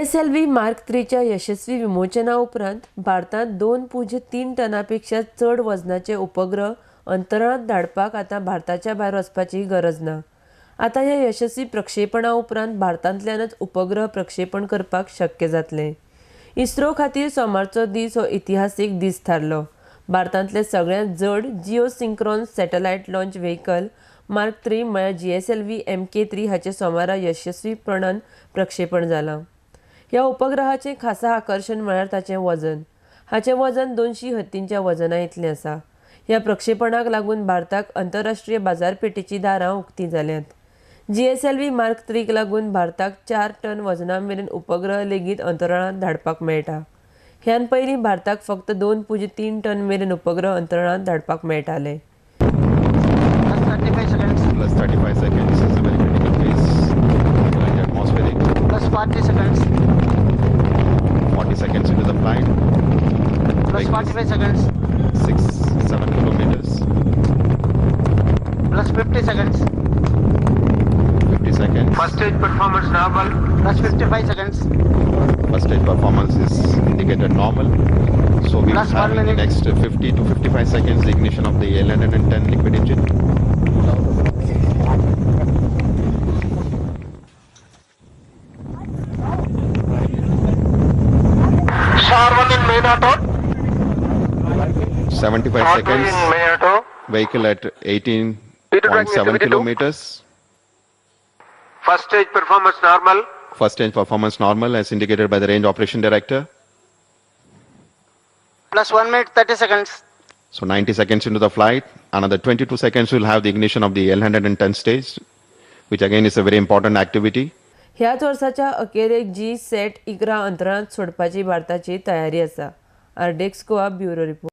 GSLV mark 3च्या यशस्वी विमोचना उपरांत भारतांत 2.3 टनापेक्षा चड वजनाचे उपग्रह अंतराळांत धाडपाक आतां भारताच्या भायर वचपाची गरज ना. आतां ह्या यशस्वी प्रक्षेपणा उपरांत भारतांतल्यानच उपग्रह प्रक्षेपण करपाक शक्य जातलें. इस्रो खातीर सोमारचो दीस हो इतिहासीक दीस थारलो. भारतांतले सगळ्यांत जड geo synchronous satellite launch vehicle mark 3 म्हळ्यार जीएसएलव्ही MK-3 हाचें सोमारा यशस्वीपणान प्रक्षेपण जालां. ह्या उपग्रहाचें खासा आकर्शण म्हळ्यार ताचें वजन. हाचें वजन 200 हत्तींच्या वजना इतलें आसा. ह्या प्रक्षेपणाक लागून भारताक आंतरराष्ट्रीय बाजारपेठेचीं दारां उक्तीं जाल्यांत. जीएसएलव्ही मार्क 3क लागून भारताक 4 टन वजना मेरेन उपग्रह लेगीत अंतराळांत धाडपाक मेळटा. ह्यान पयलीं भारताक फक्त 2.3 टन मेरेन उपग्रह अंतराळांत धाडपाक मेळटाले. Plus 35 seconds. Plus 35 seconds is a very critical phase. Going atmospheric. Plus 40 seconds. 40 seconds into the flight. Plus 45 seconds. 6-7 kilometers. Plus 50 seconds. 50 seconds. First stage performance normal. Plus 55 seconds. First stage performance is indicated normal. So we will Plus have 1 in the minute. next 50 to 55 seconds the ignition of the L110 liquid engine. SHAR 1 in main auto. 75 SHAR 2 seconds. in main auto. Vehicle at 18.7 kilometers. First stage performance normal. First stage performance normal as indicated by the range operation director. Plus 1 minute 30 seconds. So 90 seconds into the flight, another 22 seconds will have the ignition of the L110 stage, which again is a very important activity. ह्याच वर्साच्या अखेरेक जी set 11 अंतराळांत सोडपाची भारताची तयारी आसा. RDX Goa bureau report.